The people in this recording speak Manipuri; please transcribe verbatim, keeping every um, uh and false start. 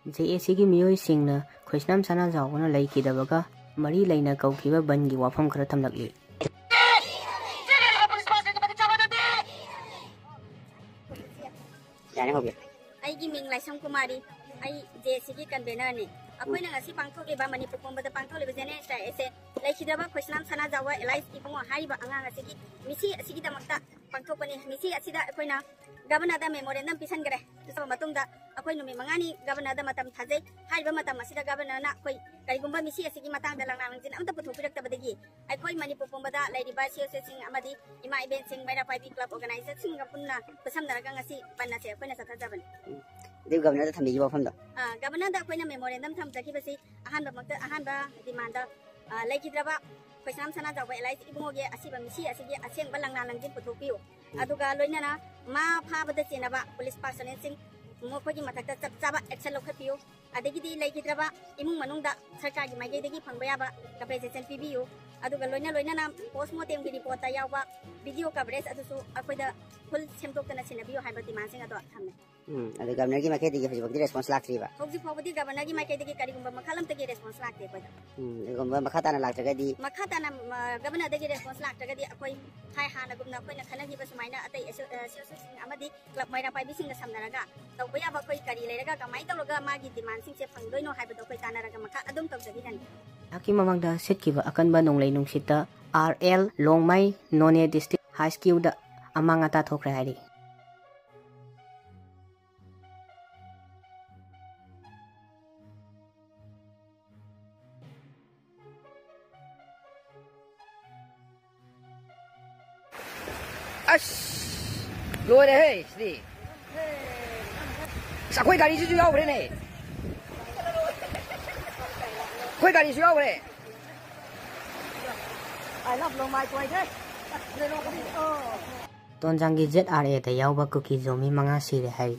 ꯖꯦ ꯑꯦ ꯁꯤꯒꯤ ꯃꯤꯑꯣꯏꯁꯤꯡꯅ ꯈ꯭ꯔꯤꯁꯅꯥꯝ ꯁꯅꯥꯖꯥꯎꯕꯅ ꯂꯩꯈꯤꯗꯕꯒ ꯃꯔꯤ ꯂꯩꯅ ꯀꯧꯈꯤꯕ ꯕꯟꯒꯤ ꯋꯥꯐꯝ ꯈꯔ ꯊꯝꯂꯛꯂꯤ꯫ ꯌꯥꯔꯦ, ꯍꯧꯕꯤꯔꯣ꯫ ꯑꯩꯒꯤ ꯃꯤꯡ ꯂꯥꯏꯁ꯭ꯔꯝ ꯀꯨꯃꯥꯔꯤ꯫ ꯑꯩ ꯖꯦ ꯑꯦ ꯁꯤꯒꯤ ꯀꯟꯚꯦꯅꯔꯅꯤ꯫ ꯑꯩꯈꯣꯏꯅ ꯉꯁꯤ ꯄꯥꯡꯊꯣꯛꯂꯤꯕ, ꯃꯅꯤꯄꯨꯔ ꯄꯨꯝꯕꯗ ꯄꯥꯡꯊꯣꯛꯂꯤꯕ ꯖꯦꯅꯦꯔꯦꯜ ꯁ꯭ꯇ꯭ꯔꯥꯏꯛ ꯑꯁꯦ ꯂꯩꯈꯤꯗ꯭ꯔꯕ ꯈ꯭ꯔꯤꯁꯅꯥꯝ ꯁꯅꯥꯖꯥꯎꯕ ꯑꯦꯂꯥꯏꯁ ꯏꯕꯨꯡꯉꯣ ꯍꯥꯏꯔꯤꯕ ꯑꯉꯥꯡ ꯑꯁꯤꯒꯤ ꯃꯤꯁꯤ ꯑꯁꯤꯒꯤꯗꯃꯛꯇ ꯄꯥꯡꯊꯣꯛꯄꯅꯤ꯫ ꯃꯤꯁꯤ ꯑꯁꯤꯗ ꯑꯩꯈꯣꯏꯅ ꯒꯕꯔꯅꯔꯗ ꯃꯦꯃꯣꯔꯦꯟꯗꯝ ꯄꯤꯁꯟꯈ꯭ꯔꯦ꯫ ꯄꯤꯁꯜꯂꯕ ꯃꯇꯨꯡꯗ ꯑꯩꯈꯣꯏ ꯅꯨꯃꯤꯠ ꯃꯉꯥꯅꯤ ꯒꯕꯔꯅꯔꯗ ꯃꯇꯝ ꯊꯥꯖꯩ꯫ ꯍꯥꯏꯔꯤꯕ ꯃꯇꯝ ꯑꯁꯤꯗ ꯒꯕꯔꯅꯔꯅ ꯑꯩꯈꯣꯏ ꯀꯔꯤꯒꯨꯝꯕ ꯃꯤꯁꯤ ꯑꯁꯤꯒꯤ ꯃꯇꯥꯡꯗ ꯂꯪꯂꯥ ꯂꯪꯖꯤꯟ ꯑꯝꯇ ꯄꯨꯊꯣꯛꯄꯤꯔꯛꯇꯕꯗꯒꯤ ꯑꯩꯈꯣꯏ ꯃꯅꯤꯄꯨꯔ ꯄꯨꯝꯕꯗ ꯂꯩꯔꯤꯕ ꯁꯤ ꯑꯦꯁ ꯑꯦꯁꯁꯤꯡ ꯑꯃꯗꯤ ꯏꯃꯥ ꯏꯕꯦꯟꯁꯤꯡ, ꯃꯩꯔꯥ ꯄꯥꯏꯕꯤ ꯀ꯭ꯂꯕ ꯑꯣꯔꯒꯅꯥꯏꯖꯔꯁꯤꯡꯒ ꯄꯨꯟꯅ ꯈꯨꯠꯁꯝꯅꯔꯒ ꯉꯁꯤ ꯕꯟ ꯑꯁꯦ ꯑꯩꯈꯣꯏꯅ ꯆꯠꯊꯖꯕꯅꯤ꯫ ꯑꯗꯨ ꯒꯕꯔꯅꯔꯗ ꯊꯝꯕꯤꯈꯤꯕ ꯋꯥꯐꯝꯗꯣ? ꯑꯥ, ꯒꯕꯔꯅꯔꯗ ꯑꯩꯈꯣꯏꯅ ꯃꯦꯃꯣꯔꯦꯟꯗꯝ ꯊꯝꯖꯈꯤꯕꯁꯤ ꯑꯍꯥꯟꯕꯃꯛꯇ, ꯑꯍꯥꯟꯕ ꯗꯤꯃꯥꯟꯗ, ꯑꯥ, ꯂꯩꯈꯤꯗ꯭ꯔꯕ ꯈ꯭ꯔꯤꯁꯅꯥꯝ ꯁꯅꯥꯖꯥꯎꯕ ꯑꯦꯂꯥꯏꯁ ꯏꯕꯨꯡꯉꯣꯒꯤ ꯑꯁꯤꯕ ꯃꯤꯁꯤ ꯑꯁꯤꯒꯤ ꯑꯁꯦꯡꯕ ꯂꯪꯂꯥ ꯂꯪꯖꯤꯟ ꯄꯨꯊꯣꯛꯄꯤꯌꯨ꯫ ꯑꯗꯨꯒ ꯂꯣꯏꯅꯅ ꯃꯥ ꯐꯥꯕꯗ ꯆꯦꯟꯅꯕ ꯄꯨꯂꯤꯁ ꯄꯥꯔꯁꯣꯅꯦꯜꯁꯤꯡ ꯃꯈꯣꯏꯒꯤ ꯃꯊꯛꯇ ꯆꯞ ꯆꯥꯕ ꯑꯦꯛꯁꯟ ꯂꯧꯈꯠꯄꯤꯌꯨ꯫ ꯑꯗꯒꯤꯗꯤ ꯂꯩꯈꯤꯗ꯭ꯔꯕ ꯏꯃꯨꯡ ꯃꯅꯨꯡꯗ ꯁꯔꯀꯥꯔꯒꯤ ꯃꯥꯏꯀꯩꯗꯒꯤ ꯐꯪꯕ ꯌꯥꯕ ꯀꯝꯄꯦꯟꯁꯦꯁꯟ ꯄꯤꯕꯤꯌꯨ꯫ ꯑꯗꯨꯒ ꯂꯣꯏꯅ ꯂꯣꯏꯅꯅ ꯄꯣꯁꯃꯣꯔꯇꯦꯝꯒꯤ ꯔꯤꯄꯣꯔꯠꯇ ꯌꯥꯎꯕ ꯚꯤꯗꯤꯑꯣ ꯀꯚꯔꯦꯖ ꯑꯗꯨꯁꯨ ꯑꯩꯈꯣꯏꯗ ꯐꯨꯜ ꯁꯦꯝꯗꯣꯛꯇꯅ ꯁꯤꯟꯅꯕꯤꯌꯨ ꯍꯥꯏꯕ ꯗꯤꯃꯥꯟꯁꯤꯡ ꯑꯗꯣ ꯊꯝꯃꯦ꯫ ꯎꯝ, ꯑꯗꯣ ꯒꯕꯔꯅꯔꯒꯤ ꯃꯥꯏꯀꯩꯗꯒꯤ ꯍꯧꯖꯤꯛꯐꯥꯎꯗꯤ ꯔꯦꯁꯄꯣꯟꯁ ꯂꯥꯛꯇ꯭ꯔꯤꯕ? ꯍꯧꯖꯤꯛ ꯐꯥꯎꯕꯗꯤ ꯒꯕꯔꯅꯔꯒꯤ ꯃꯥꯏꯀꯩꯗꯒꯤ ꯀꯔꯤꯒꯨꯝꯕ ꯃꯈꯜ ꯑꯃꯠꯇꯒꯤ ꯔꯦꯁꯄꯣꯟꯁ ꯂꯥꯛꯇꯦ ꯑꯩꯈꯣꯏꯗ꯫ ꯎꯝ, ꯑꯗꯨꯒꯨꯝꯕ ꯃꯈꯥ ꯇꯥꯅ ꯂꯥꯛꯇ꯭ꯔꯒꯗꯤ? ꯃꯈꯥ ꯇꯥꯅ, ꯑ, ꯒꯕꯔꯅꯔꯗꯒꯤ ꯔꯦꯁꯄꯣꯟꯁ ꯂꯥꯛꯇ꯭ꯔꯒꯗꯤ ꯑꯩꯈꯣꯏ ꯍꯥꯏ ꯍꯥꯟꯅꯒꯨꯝꯅ ꯑꯩꯈꯣꯏꯅ ꯈꯟꯅꯈꯤꯕ ꯁꯨꯃꯥꯏꯅ ꯑꯇꯩ ꯑꯦꯁꯣ-, ꯑ, ꯁꯤ ꯑꯦꯁ ꯑꯣꯁꯤꯡ ꯑꯃꯗꯤ ꯀ꯭ꯂꯕ ꯃꯩꯔꯥ ꯄꯥꯏꯕꯤꯁꯤꯡꯒ ꯁꯝꯅꯔꯒ ꯇꯧꯕ ꯌꯥꯕ ꯑꯩꯈꯣꯏ ꯀꯔꯤ ꯂꯩꯔꯒ ꯀꯃꯥꯏꯅ ꯇꯧꯔꯒ ꯃꯥꯒꯤ ꯗꯤꯃꯥꯟꯁꯤꯡꯁꯦ ꯐꯪꯗꯣꯏꯅꯣ ꯍꯥꯏꯕꯗꯣ ꯑꯩꯈꯣꯏ ꯇꯥꯟꯅꯔꯒ ꯃꯈꯥ ꯑꯗꯨꯝ ꯇꯧꯖꯈꯤꯒꯅꯤ꯫ ꯉꯥꯏꯍꯥꯛꯀꯤ ꯃꯃꯥꯡꯗ ꯁꯤꯠꯈꯤꯕ ꯑꯀꯟꯕ ꯅꯣꯡꯂꯩ ꯅꯨꯡꯁꯤꯠꯇ ꯑꯥꯔ ꯑꯦꯜ ꯂꯣꯡꯃꯥꯏ ꯅꯣꯅꯦ ꯗꯤꯁꯇ꯭ꯔꯤꯛ ꯍꯥꯏ ꯁ꯭ꯀꯨꯜꯗ ꯑꯃꯥꯡ ꯑꯇꯥ ꯊꯣꯛꯈ꯭ꯔꯦ ꯍꯥꯏꯔꯤ꯫ ꯑꯁ! ꯂꯣꯏꯔꯦꯍꯦ ꯁꯤꯗꯤ꯫ ꯑꯁ, ꯑꯩꯈꯣꯏ ꯒꯥꯔꯤꯁꯤꯁꯨ ꯌꯥꯎꯈ꯭ꯔꯦꯅꯦ꯫ ꯑꯩꯈꯣꯏ ꯒꯥꯔꯤꯁꯨ ꯌꯥꯎꯈ꯭ꯔꯦ꯫ ꯇꯣꯟꯖꯥꯡꯒꯤ ꯖꯦꯠ ꯑꯥꯔ ꯑꯦꯗ ꯌꯥꯎꯕ ꯀꯨꯀꯤ ꯖꯣꯃꯤ ꯃꯉꯥ ꯁꯤꯔꯦ ꯍꯥꯏꯔꯤ꯫